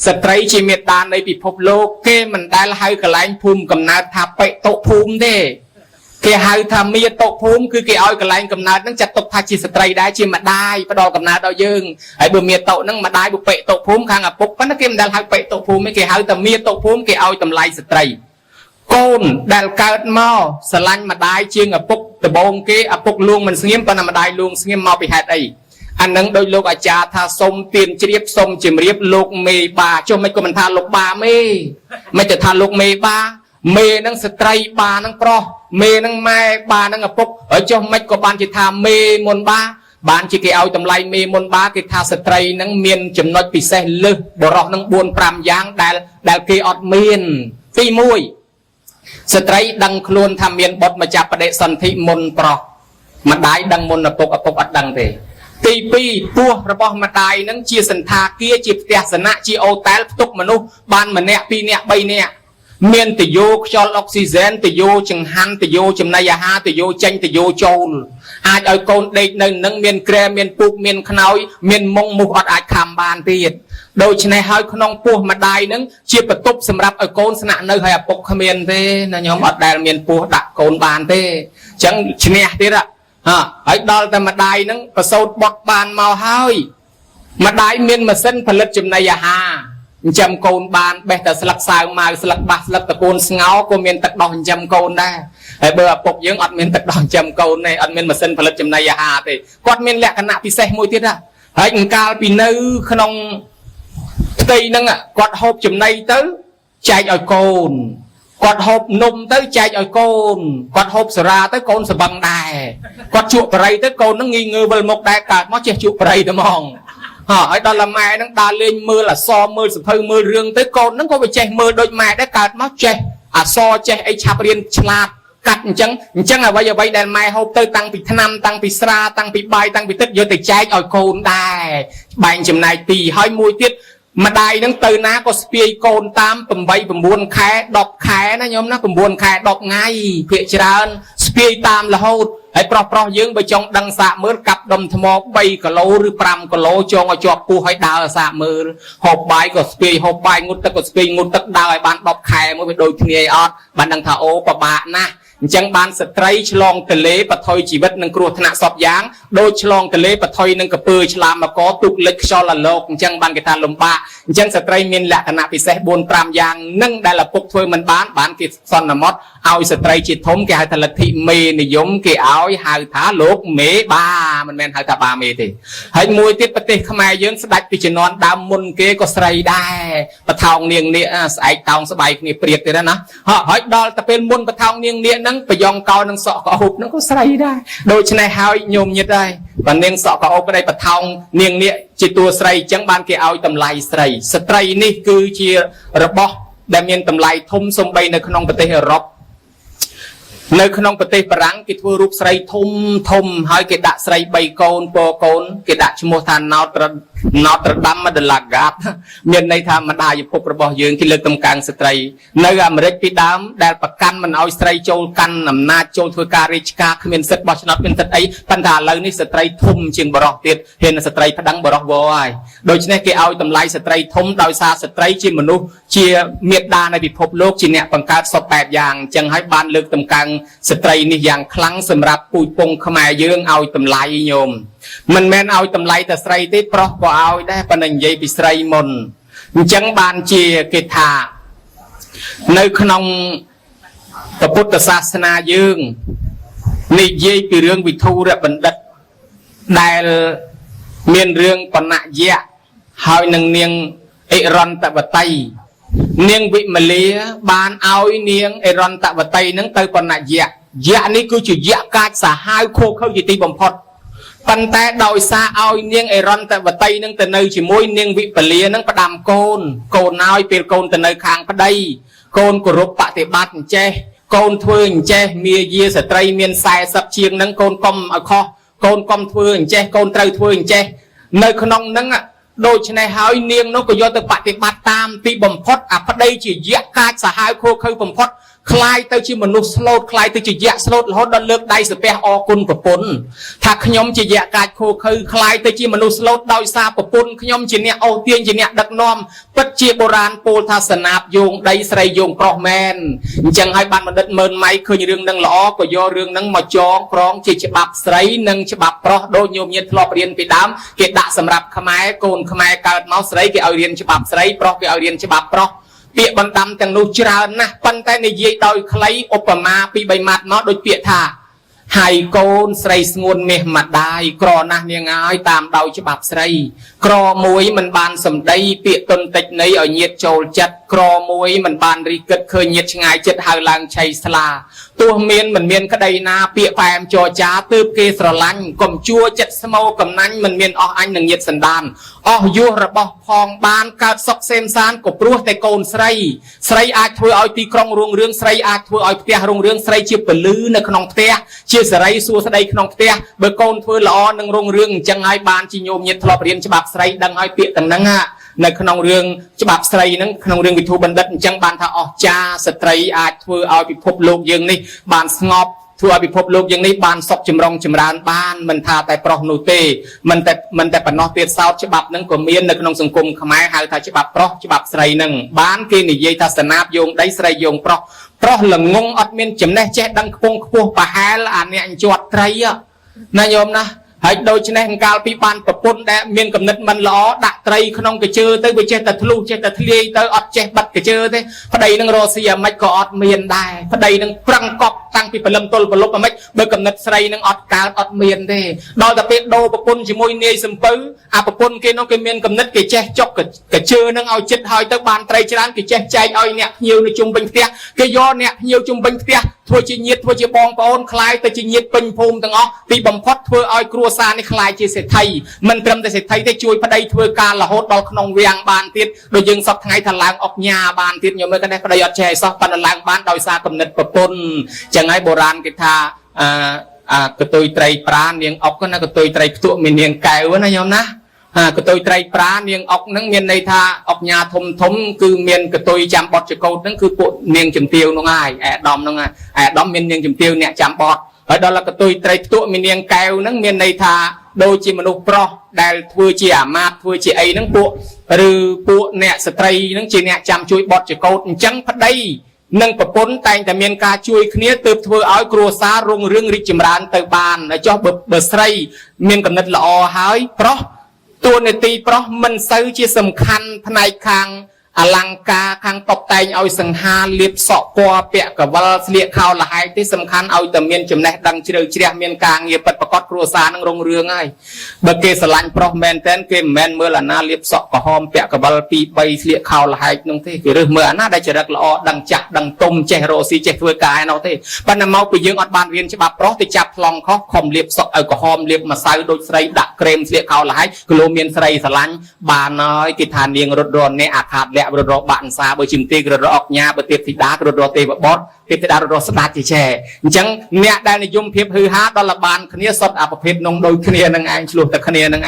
ស្ត្រីជាមេដានៃពិភពលោកគេមិនដែលហៅកន្លែងភូមិកំណើតថាបិតុភូមិទេគេហៅថាមាតុភូមិគឺគេឲ្យកន្លែងកំណើតហ្នឹងចាត់ទុកថាជាស្ត្រីដែរជាម្ដាយផ្ដល់កំណើតដល់យើងហើយបើមាតុហ្នឹងម្ដាយបុបិតុភូមិខាងឪពុកប៉ុន្តែគេមិនដែលហៅបិតុភូមិទេគេហៅថាមាតុភូមិគេឲ្យតម្លៃស្ត្រីកូនដែលកើតមកស្រឡាញ់ម្ដាយជាងឪពុកដំបូងគេឪពុកលួងមិនស្ងៀមប៉ុន្តែម្ដាយលួងស្ងៀមមកពីហេតុអីអានឹងដោយលោកអាចារ្យថាសុំទៀនជ្រាបសុំជំរាបលោកមេបាចុះមិនក៏មិនថាលោកបាមេមិនទៅថាលោកមេបាមេនឹងស្ត្រីបានឹងប្រុសមេនឹងម៉ែបានឹងឪពុកហើយចុះមិនក៏បានជាថាមេមុនបាបានជាគេឲ្យតម្លៃមេមុនបាគេថាស្ត្រីនឹងមានចំណុចពិសេសលើសបុរសនឹង4 5យ៉ាងដែលគេអត់មានទី1ស្ត្រីដឹងខ្លួនថាមានបុត្រមកចាប់បដិសន្ធិមុនប្រុសម្ដាយដឹងមុនឪពុកឪពុកអត់ដឹងទេទី2ពោះរបស់ម្ដាយនឹងជាសន្តាគារជាផ្ទះសនៈជាអូតែលផ្ទុកមនុស្សបានម្នាក់ពីរនាក់បីនាក់មានតយោខ្យល់អុកស៊ីហ្សែនតយោចង្ហាន់តយោចំណីអាហារតយោចេញតយោចូលអាចឲ្យកូនដេកនៅនឹងមានក្រែមានពូកមានខ្នើយមានមុងមូសអត់អាចខំបានទៀតដូច្នេះហើយក្នុងពោះម្ដាយនឹងជាបន្ទប់សម្រាប់ឲ្យកូនស្នាក់នៅហើយឪពុកគ្មានទេណាញោមអត់ដែលមានពោះដាក់កូនបានទេអញ្ចឹងឈ្នះទៀតហ่ะហើយដល់តែម្ដាយនឹងប្រសូតបុតបានមកហើយម្ដាយមានម៉ាស៊ីនផលិតចំណីអាហារចិញ្ចឹមកូនបានបេះតែស្លឹកសើមម៉ៅស្លឹកបាសស្លឹកតកូនស្ងោក៏មានទឹកដោះចិញ្ចឹមកូនដែរហើយបើឪពុកយើងអត់មានទឹកដោះចិញ្ចឹមកូនទេអត់មានម៉ាស៊ីនផលិតចំណីអាហារទេគាត់មានលក្ខណៈពិសេសមួយទៀតណាហើយអង្កាលពីនៅក្នុងផ្ទៃហ្នឹងគាត់ហូបចំណីទៅចែកឲ្យកូនគាត់ហូបនំទៅចែកឲ្យកូនគាត់ហូបសារាទៅកូនសបឹងដែរគាត់ជក់បរិយទៅកូនហ្នឹងងីងើវិលមុខដែរកើតមកចេះជក់បរិយទៅហ្មងហើយដល់តែម៉ែហ្នឹងដើរលេងមើលអសមើលសភៅមើលរឿងទៅកូនហ្នឹងក៏វាចេះមើលដូចម៉ែដែរកើតមកចេះអសចេះអីឆាប់រៀនឆ្លាតកាត់អញ្ចឹងអញ្ចឹងអ្វីដែលម៉ែហូបទៅតាំងពីថ្នាំតាំងពីស្រាតាំងពីបាយតាំងពីទឹកយកទៅចែកឲ្យកូនដែរបែងចំណែកពីរហើយមួយទៀតម្ដាយនឹងទៅណាក៏ស្ពាយកូនតាម8 9ខែ10ខែណាញោមណា9ខែ10ថ្ងៃភាកច្រើនស្ពាយតាមរហូតហើយប្រុសប្រុសយើងបើចង់ដឹងសាកមើលកាប់ដុំថ្ម3គីឡូឬ5គីឡូចងឲ្យជាប់ពោះឲ្យដើរសាកមើលហូបបាយក៏ស្ពាយហូបបាយងូតទឹកក៏ស្ពាយងូតទឹកដើរឲ្យបាន10ខែមួយវាដូចគ្នាអត់បានដឹងថាអូពិបាកណាស់អញ្ចឹងបានស្ត្រីឆ្លងទលេបថុយជីវិតនឹងគ្រោះថ្នាក់សពយ៉ាងដូចឆ្លងទលេបថុយនឹងកពើឆ្លាមកទូកលិចខ្យល់អាលោកអញ្ចឹងបានគេថាលំបាកអញ្ចឹងស្ត្រីមានលក្ខណៈពិសេស4 5យ៉ាងនឹងដែលឪពុកធ្វើមិនបានបានគេសន្មត់ឲ្យស្ត្រីជាធំគេហៅថាលទ្ធិមេនិយមគេឲ្យហៅថាលោកមេបាមិនមែនហៅថាបាមេទេហើយមួយទៀតប្រទេសខ្មែរយើងស្ដាច់ពីជំនាន់ដើមមុនគេក៏ស្រីដែរបថោងនាងនាគស្អែកតោងស្បែកគ្នាព្រៀតទៀតណាហើយដល់តែពេលមុនបថោងនាងនាគហ្នឹងប្រយ៉ងកោនឹងសក់កោបហ្នឹងក៏ស្រីដែរដូច្នេះហើយញោមញាតដែរបើនាងសក់កោបក្តីបថោងនាងនាគជាតួស្រីអញ្ចឹងបានគេឲ្យតម្លៃស្រីស្ត្រីនេះគឺជារបស់ដែលមានតម្លៃធំសំបីនៅក្នុងប្រទេសអឺរ៉ុបនៅក្នុងប្រទេសបារាំងគេធ្វើរូបស្រីធំធំហើយគេដាក់ស្រី3កូនពកូនគេដាក់ឈ្មោះថា Notre Dame de la Garde មានន័យថាម្ដាយឪពុករបស់យើងគេលើកតម្កើងស្ត្រីនៅអាមេរិកពីដើមដែលប្រកាន់មិនឲ្យស្រីចូលកាន់អំណាចចូលធ្វើការរាជការគ្មានសិទ្ធិបោះឆ្នោតមានសិទ្ធិអីប៉ុន្តែឥឡូវនេះស្ត្រីធំជាងបរិសទៀតហ៊ានស្ត្រីប្តឹងបរិសវហើយដូច្នេះគេឲ្យតម្លៃស្ត្រីធំដោយសារស្ត្រីជាមនុស្សជាមេដានៃពិភពលោកជាអ្នកបង្កើតសពបែបយ៉ាងអញ្ចឹងហើយបានលើកតម្កើងស្ត្រីនេះយ៉ាងខ្លាំងសម្រាប់ពូជពងខ្មែរយើងឲ្យតម្លៃញោមមិនមែនឲ្យតម្លៃតែស្រីទេប្រុសក៏ឲ្យដែរប៉ុន្តែនិយាយពីស្រីមុនអញ្ចឹងបានជាគេថានៅក្នុងពុទ្ធសាសនាយើងនិយាយពីរឿងវិធុរបណ្ឌិតដែលមានរឿងបណយៈហើយនឹងនាងអិរន្តវតីនាងវិមលាបានឲ្យនាងអិរន្តវតីនឹងទៅបណយៈយៈនេះគឺជាយៈកាចសាហាវខូខើជាទីបំផុតប៉ុន្តែដោយសារឲ្យនាងអិរន្តវតីនឹងទៅនៅជាមួយនាងវិពលានឹងផ្ដាំកូនកូនឲ្យពេលកូនទៅនៅខាងប្តីកូនគោរពបតិបត្តិអញ្ចេះកូនធ្វើអញ្ចេះមាយាស្ត្រីមាន40ជាងនឹងកូនកុំឲ្យខុសកូនកុំធ្វើអញ្ចេះកូនត្រូវធ្វើអញ្ចេះនៅក្នុងនឹងដូច្នេះហើយនាងនោះក៏យកទៅបតិបត្តិតាមទីបំផុតអាប្តីជាយៈកាចសាហាវខូខើបំផុត คลายទៅជាមនុស្សស្លូតคลายទៅជាយៈស្លូតរហូតដល់លើកដៃសាពះអគុណប្រពន្ធថាខ្ញុំជាយៈកាចខូខើคลายទៅជាមនុស្សស្លូតដោយសារប្រពន្ធខ្ញុំជាអ្នកអូសទាញជាអ្នកដឹកនាំពិតជាបុរាណពោលថាសនាបយោងដីស្រីយោងប្រុសមែនអញ្ចឹងហើយបានបណ្ឌិតម៉ឺនម៉ៃឃើញរឿងនឹងល្អក៏យករឿងនឹងមកចងក្រងជាច្បាប់ស្រីនិងច្បាប់ប្រុសដូចញោមញាតធ្លាប់រៀនពីដើមគេដាក់សម្រាប់ខ្មែរកូនខ្មែរកើតមកស្រីគេឲ្យរៀនច្បាប់ស្រីប្រុសគេឲ្យរៀនច្បាប់ប្រុសពាក្យបណ្ដាំទាំងនោះច្រើនណាស់ប៉ុន្តែនិយាយដោយខ្លីឧបមាពីបីម៉ាត់មកដូចពាក្យថាហើយកូនស្រីស្ងួនមាសម្ដាយក្រណាស់នាងហើយតាមដោយច្បាប់ស្រី ក្រមួយមិនបានសម្ដីពាក្យតុនតិចនៃឲ្យញាតចូលចិត្តក្រមួយមិនបានរីគិតឃើញញាតឆ្ងាយចិត្តហៅឡើងឆៃស្លាទោះមានមិនមានក្តីណាពាក្យផ្អែមចរចាទើបគេស្រឡាញ់កុំជួចិត្តស្មោកំណាញ់មិនមានអស់អញនឹងញាតសន្តានអស់យោះរបស់ផងបានកើតសុខសេមសានក៏ព្រោះតែកូនស្រីស្រីអាចធ្វើឲ្យទីក្រុងរុងរឿងស្រីអាចធ្វើឲ្យផ្ទះរុងរឿងស្រីជាពលឺនៅក្នុងផ្ទះជាសេរីសួស្តីក្នុងផ្ទះបើកូនធ្វើល្អនឹងរុងរឿងអញ្ចឹងហើយបានជាញោមញាតធ្លាប់រៀនច្បាប់ស្រីដឹងហើយពាក្យទាំងហ្នឹងនៅក្នុងរឿងច្បាប់ស្រីហ្នឹងក្នុងរឿងវិទូបណ្ឌិតអញ្ចឹងបានថាអស្ចារ្យស្ត្រីអាចធ្វើឲ្យពិភពលោកយើងនេះបានស្ងប់ធ្វើឲ្យពិភពលោកយើងនេះបានសុខចម្រុងចម្រើនបានមិនថាតែប្រុសនោះទេមិនតែមិនតែប៉ុណ្ណោះទៀតសោតច្បាប់ហ្នឹងក៏មាននៅក្នុងសង្គមខ្មែរហៅថាច្បាប់ប្រុសច្បាប់ស្រីហ្នឹងបានគេនិយាយថាសនាបយោងដីស្រីយោងប្រុសប្រុសល្ងងអត់មានចំណេះចេះដឹងខ្ពង់ខ្ពស់ប្រហែលអាអ្នកជាប់ត្រីណាញោមណាហើយដូច្នេះកាលពីបានប្រពន្ធដែលមានកំណត់មិនល្អដាក់ត្រីក្នុងកញ្ជើទៅវាចេះតែធ្លុះចេះតែធ្លាយទៅអត់ចេះបិទកញ្ជើទេប្តីនឹងរកស៊ីអាម៉េចក៏អត់មានដែរប្តីនឹងប្រឹងកប់តាំងពីព្រលឹមទល់ព្រលប់អាម៉េចបើកំណត់ស្រីនឹងអត់កើតអត់មានទេដល់តែពេលដូរប្រពន្ធជាមួយនាយសំពៅអាប្រពន្ធគេនោះគេមានកំណត់គេចេះចុកកញ្ជើនឹងឲ្យចិត្តហើយទៅបានត្រីច្រើនគេចេះចែកឲ្យអ្នកភ្ញៀវនៅជុំវិញផ្ទះគេយកអ្នកភ្ញៀវជុំវិញផ្ទះធ្វើជាញាតិធ្វើជាបងប្អូនคล้ายទៅជាញាតិពេញភូមិទាំងអស់ទីបំផុតធ្វើឲ្យគ្រួសារនេះคล้ายជាសេដ្ឋីមិនត្រឹមតែសេដ្ឋីទេជួយប្តីធ្វើការរហូតដល់ក្នុងវាំងបានទៀតដូចយើងសពថ្ងៃថាឡើងអុកញ៉ាបានទៀតញោមមើលកណ្ដេះប្តីអត់ចេះអីសោះប៉ុន្តែឡើងបានដោយសារគំនិតប្រពន្ធចឹងហើយបុរាណគេថាអាអាកតុយត្រីប្រានាងអុកណាកតុយត្រីផ្ទក់មាននាងកែវណាញោមណាហាកតុយត្រីប្រានាងអុកហ្នឹងមានន័យថាអុកញ៉ាធំធំគឺមានកតុយចាំបត់ចកោតហ្នឹងគឺពួកនាងជំទាវហ្នឹងហើយអែដាមហ្នឹងហើយអែដាមមាននាងជំទាវអ្នកចាំបត់ហើយដល់កតុយត្រីផ្ទក់មាននាងកែវហ្នឹងមានន័យថាដូចជាមនុស្សប្រុសដែលធ្វើជាអាមាត្យធ្វើជាអីហ្នឹងពួកឬពួកអ្នកស្ត្រីហ្នឹងជាអ្នកចាំជួយបត់ចកោតអញ្ចឹងប្តីនិងប្រពន្ធតែងតែមានការជួយគ្នាទើបធ្វើឲ្យគ្រួសាររុងរឿងរីកចម្រើនទៅបានហើយចុះបើស្រីមានកំណត់ល្អហើយប្រុសតួនាទីប្រុសមិនសូវជាសំខាន់ផ្នែកខាងអលង្ការខាងតបតែងឲ្យសង្ហាលៀបសក់ពណ៌ពាក់កវលស្លៀកខោលហែកទេសំខាន់ឲ្យតែមានចំណេះដឹងជ្រៅជ្រះមានការងារពិតប្រាកដគ្រួសារនឹងរុងរឿងហើយបើគេស្រឡាញ់ប្រុសមែនតើគេមិនមែនមើលអាណាលៀបសក់ក្រហមពាក់កវល2 3ស្លៀកខោលហែកនោះទេគេរើសមើលអាណាដែលចរិតល្អដឹងចាស់ដឹងទុំចេះរកស៊ីចេះធ្វើការឯនោះទេប៉ុន្តែមកពីយើងអត់បានរៀនច្បាប់ប្រុសទៅចាប់ប្លង់ខុសខំលៀបសក់ឲ្យក្រហមលៀបម្សៅដូចស្រីដាក់ក្រែមស្លៀកខោលហែកគីឡូមានស្រីស្រឡាញ់បានហើយគេថានាងរត់រននេះអាខាតលក្ខរត់របាក់អន្សាបើជំទារត់រអុកញ៉ាបើទេពធីតារត់រទេវបុត្រទេពធីតារត់រស្ដាច់ជាចែអញ្ចឹងអ្នកដែលនិយមភាពហឺហាដល់លបានគ្នាសុទ្ធអាប្រភេទនងដូចគ្នានឹងឯងឆ្លោះតែគ្នានឹងឯង។